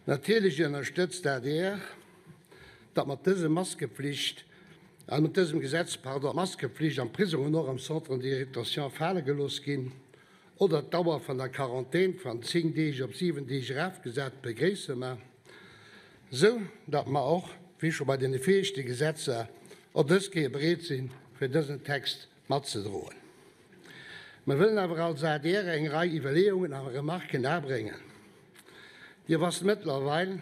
Natierlech ënnerstëtzt d'ADR, datt mat dësem Maskepflicht, mat dësem Gesetz, pardon, d'Maskepflicht am Prisong an och am Centre de rétention fale gelooss ginn oder d'Dauer vun der Quarantän van 10 Deeg op 7 Deeg erafgesat, begréisse mer, sou datt mer och, wéi scho bei deene viregte Gesetzer, och dës Kéier bereet sinn, fir dësen Text matzedroen. Mer wëllen awer als adr eng Rei Iwwerleeungen a Remarken abréngen. Dir wësst mëttlerweil,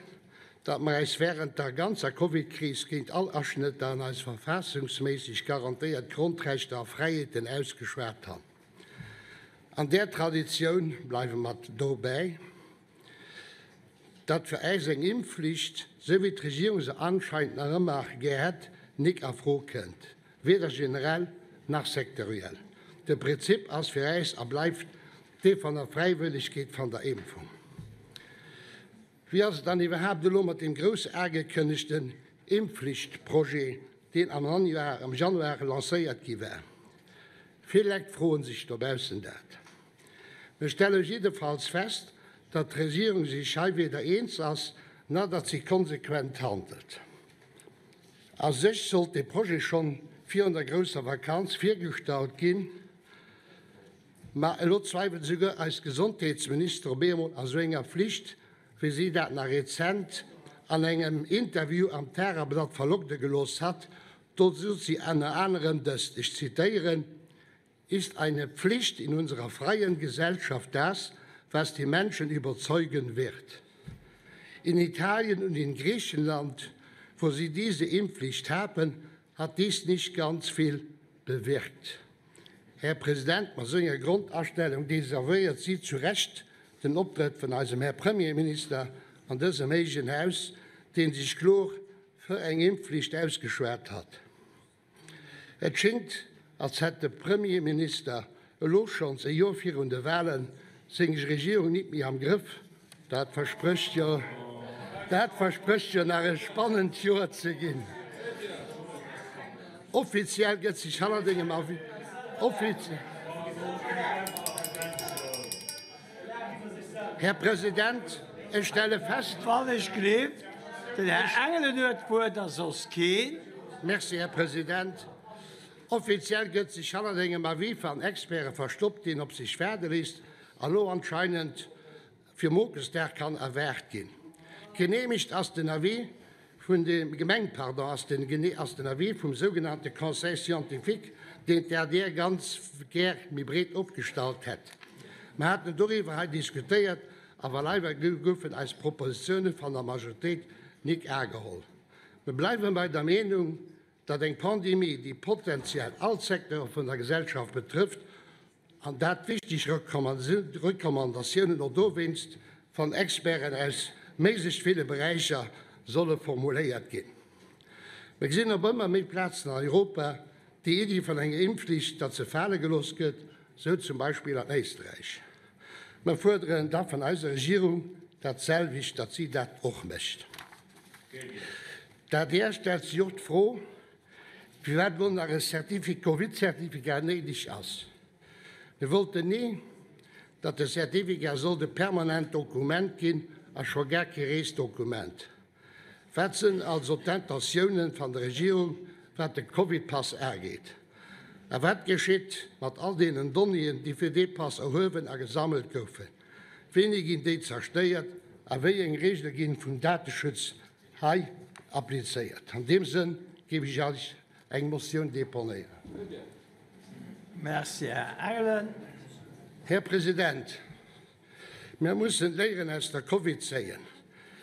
datt mer äis wärend der ganzer Covid-Kris géint all Aschnëtter an eis verfassungsméisseg garantéiert Grondrechter a Fräiheeten ausgeschwat han. An där Traditioun bleiwe mer dobäi. Datt fir äis eng Impfflicht, sou wéi d'Regierung se anscheinend nach ëmmer gär hätt, nik a Fro kënnt, weder generell nach sektoriell. De Prinzip ass fir äis a bleift dee van der Fräiwëllegkeet van der Impfung. Wéi ass et dann iwwerhaapt elo mat deem grouss agekënnegten Impfflichtprojet, deen am Januar lancéiert gi war? Vill Lekt froen sech dobaussen dat. Mir stelle jiddefalls fest, datt d'Regierung sech hei weder eens ass, nach datt si konsequent handelt. A sech sollt dee Projet schonn virun der grousser Vakanz virgestallt ginn, ma elo zweiwelt esouguer eis Gesondheetsminister op eemol a sou enger Flicht, wéi si dat nach rezent an engem Interview am Tageblatt verlokte gelooss hat. Do sot si ënner anerem dëst, ech zitéieren, Ist eine Pflicht in unserer freien Gesellschaft das, was die Menschen überzeugen wird. In Italien und in Griechenland, wo sie diese Impfpflicht haben, hat dies nicht ganz viel bewirkt. Här President, mat esou enger Grondastellung desavouéiert si zu Recht den Optrëtt vun eisem Här Premierminister an dësem héijen Haus, dee sech kloer fir eng Impfflicht ausgeschwat hat. Et schéngt, als hätt de Premierminister elo schonns e Joer virun de Walen seng Regierung nit méi am Grëff. Dat versprécht jo, dat versprécht jo nach e spannend Joer ze ginn. Offiziell gëtt sech hannert engem Avis, offiziell. Här President, ech stelle fest. Wann ech gleeft, den Här Engelen huet d'Wuert a soss keen. Merci, Här President. Offiziell gëtt sech hannert engem Avis van Experte verstoppt, deen op sech waarde léisst a lo anscheinend fir Mokesdag kann erwaart ginn. Geneemegt ass den Avis vun de Gemeng, pardon, ass den ass den Avis vum sougenannte Conseil scientifique, deen d'ADR ganz gär méi breet opgestallt hätt. Mer haten doriwwer hei diskutéiert, awer leider goufen eis Propositioune van der Majoritéit nik aageholl. Mer bleiwen bei der Meenung, datt eng Pandemie, déi potenziell all Secteure vun der Gesellschaft betrëfft, An dat wichteg Recommandatiounen och dowéinst van Experten aus méiglechst ville Beräicher solle formuléiert ginn. Mir gesinn op ëmmer méi Plazen an Europa déi Iddi van enger Impfflicht, datt se fale gelooss gëtt, sou zum Beispill an Éisträich. Mer fuerderen da van eiser Regierung dat selwecht, datt si dat och mécht. D'ADR stellt sech och d'Fro, Firwat elo nach e Covid-Certificat néideg ass? Mir wollten ni, datt de Certificat sollt e permanent Dokument ginn a scho gar kee Reesdokument. Wat sënn also d'Intentiounen van der Regierung, wat de Covid-Pass ageet? A wat geschitt mat all deenen Donnéeën, déi fir dee Pass erhuewen a gesammelt goufen? Wéini ginn déi zerstéiert a wéi eng Reegele ginn vum Dateschutz hei applizéiert. An deem Sënn géif ech Iech eng Motioun deponéieren. Merci, Här Engelen. Här President, mir mussen d'Léieren aus der Covid zéien.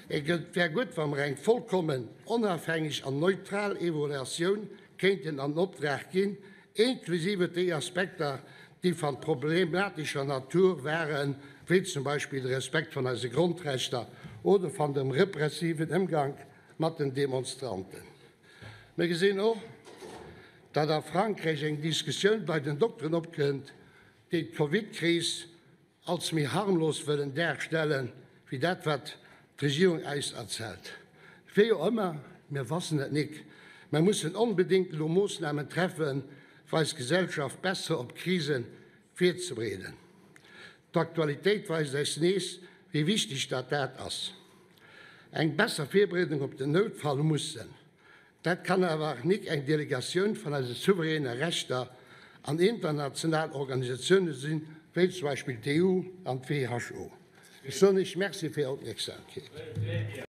Et wär gutt, wa mer eng vollkommen onafhängeg an neutral Evaluatioun kéinten an Opdrag ginn, inklusive déi Aspekter, déi van problematescher Natur waren, wéi zum Beispill de Respekt van eise Grondrechter oder van dem repressiven Ëmgank mat den Demonstranten. Mir gesinn och, datt a Frankräich eng Diskussioun bei den Dokteren opkënnt, déi d'Covidkris als méi harmlos wëllen darstellen, wéi dat wat d'Regierung äis erzällt. Wéi och ëmmer, mir wassen et nik, mer mussen onbedéngt elo Moossnamen treffen, fir eis Gesellschaft besser op d'Krise virzebereeden. D'Aktualitéit weist äis nees, wéi wichteg dat dat ass. eng besser Virbereedung op den Noutfall mussen. Dat kann awer nik eng Delegatioun vun eise souveräne Rechter an international Organisatioune sinn, wéi zum Beispill d'EU an d'WHO. Ech soen Iech Merci fir Är Opmierksamkeet.